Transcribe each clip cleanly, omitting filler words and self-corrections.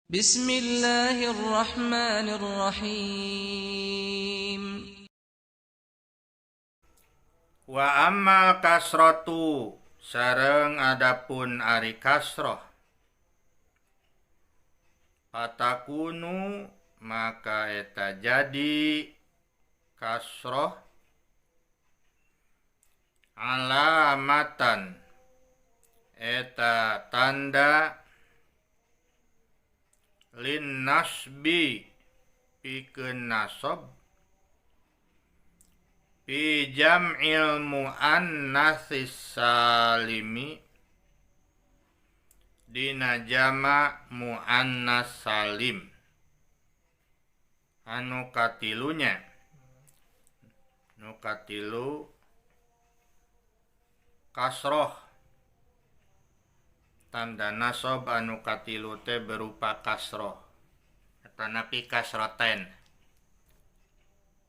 بسم الله الرحمن الرحيم. Wa ammal kasratu sareng adapun ari kasroh, patakunu maka eta jadi kasroh alamatan eta tanda lin nasbi pikeun nasab fi jam'il muannatsis salimi dina jama muannas salim. Anu katilunya, nu katilu kasroh, tanda nasab anu katilu teh berupa kasroh atanapi kasroten.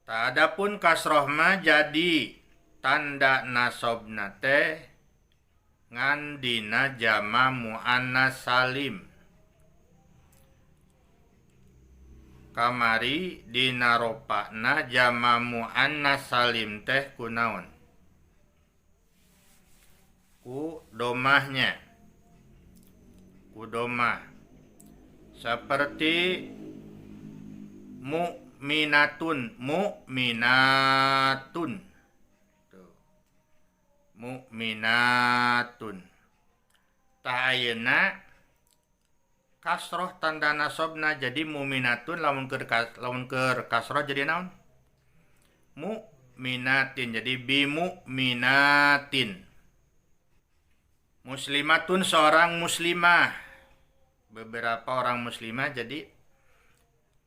Tak adapun kasroh mah jadi tanda nasobna teh ngan dina jama muannas salim. Kamari dina ropana jama muannas salim teh kunaon? Ku domahnya, ku domah. Seperti mu'minatun, mu'minatun. Tuh. Mu'minatun. Tah ayeuna kasroh tanda nasobna jadi mu'minatun, lamun keur kasroh jadi naon? Mu'minatin, jadi bimu'minatin. Muslimatun seorang muslimah, beberapa orang muslimah jadi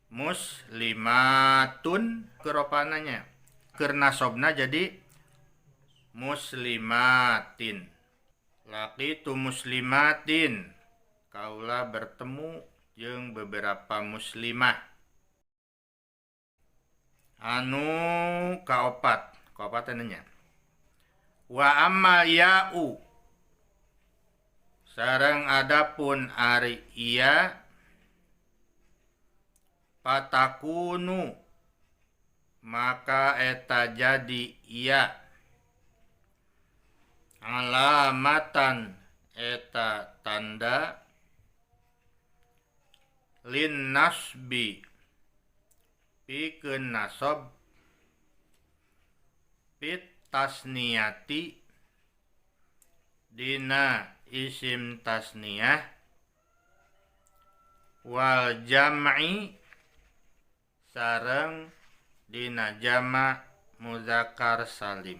muslimatun keropananya, keur nasobna jadi muslimatin. Laqitu muslimatin, kaula bertemu jeung beberapa muslimah. Anu kaopat, kaopat nya. Wa ammal ya'u sareng adapun ari iya patakunu maka eta jadi iya alamatan eta tanda lin nasbi pikeun nasab fit tasniyati dina isim tasniyah wal jam'i sareng dina jama muzakkar salim.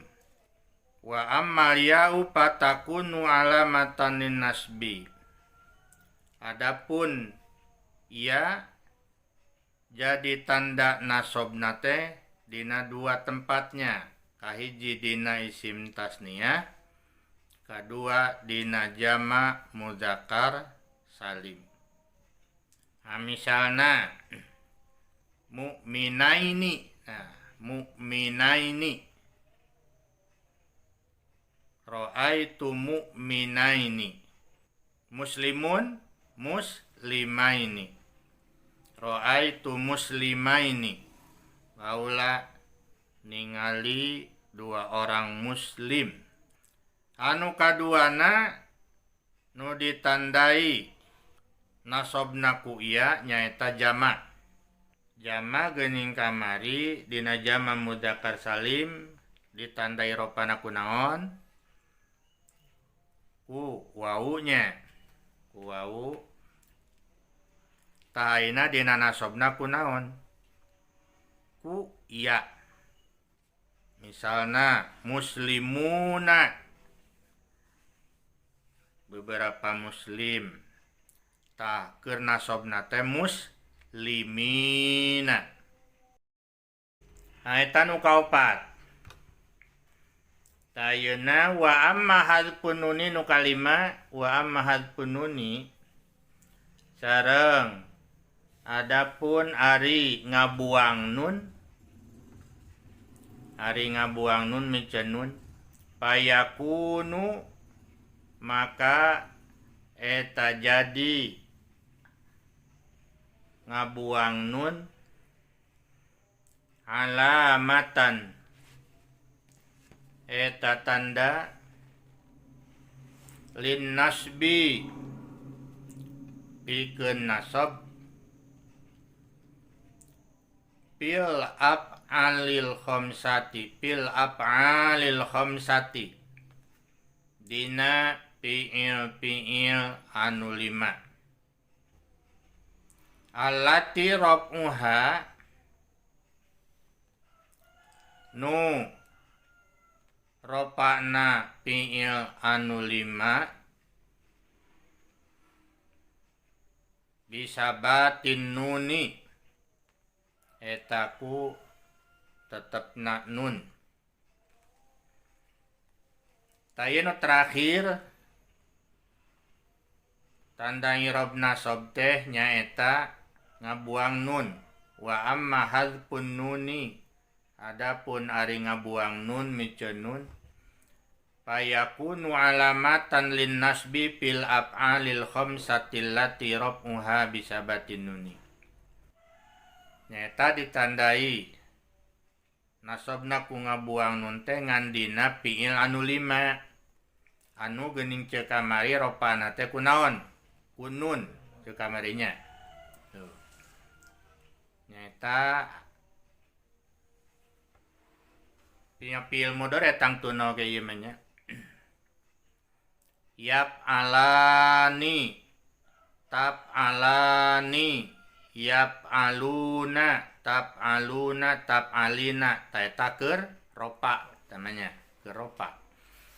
Wa ammal ya'u patakunu alamatan lin nasbi. Adapun ya jadi tanda nasobna teh dina dua tempatnya, kahiji dina isim tasniyah, kadua dina jama muzakkar salim. Nah, misalna mu'minaini, nah, mu'minaini, ra'aitu mu'minaini, muslimun muslimaini, ra'aitu muslimaini, kaula ningali dua orang muslim. Anu kaduana nu ditandai nasobna ku iya nyaeta jama. Jama geuning kamari dina jama mudzakkar salim ditandai ropana ku naon? Ku wawunya, ku wawu. Tah ayeuna dina nasobna ku naon? Ku iya. Misalna muslimuna, beberapa muslim. Tah keur nasobna teh muslimina. Nah, eta nu kaopat. Tah ayeuna wa amma hadzfun nuni nu kalima, wa amma hadzfun nuni sareng adapun ari ngabuang nun, ari ngabuang nun miceun nun payakunu maka eta jadi ngabuang nun alamatan eta tanda lin nasbi pikeun nasab fil af'alil khamsati fil af'alil khamsati dina fi'il-fi'il anu lima allati raf'uha nu ropana fi'il anu lima bisabatin nuni etaku tetepna nun. Tayeno terakhir tanda i'rab nasab teh nyaeta ngabuang nun. Wa amma hadzfun nuni adapun ari ngabuang nun miceun nun fayakunu alamatan lin nasbi fil af'alil khamsati allati raf'uha bisabatin nuni. Nyaeta ditandai nasabna ku ngabuang nun teh ngan dina fi'il anu lima anu geuning ceuk kamari ropana teh kunaon ku nun ceuk kamarinya. Tuh. Nyaeta fi'il mudhari tangtuna oge ieu mah nya. Yap alani tap alani yap aluna tap aluna tap alina ta eta keur ropa namanya keur ropa.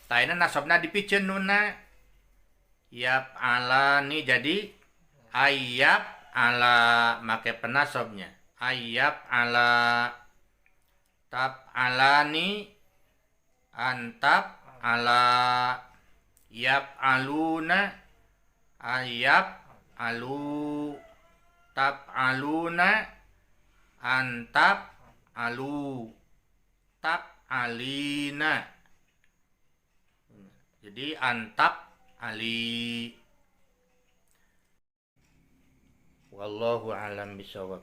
Taena nasabna dipiceun nunna yap alani jadi ayap ala make penasobnya ayap ala tap alani antap ala yap aluna ayap alu tap aluna antap alu tap alina. Jadi antap ali. Wallahu alam bisawab.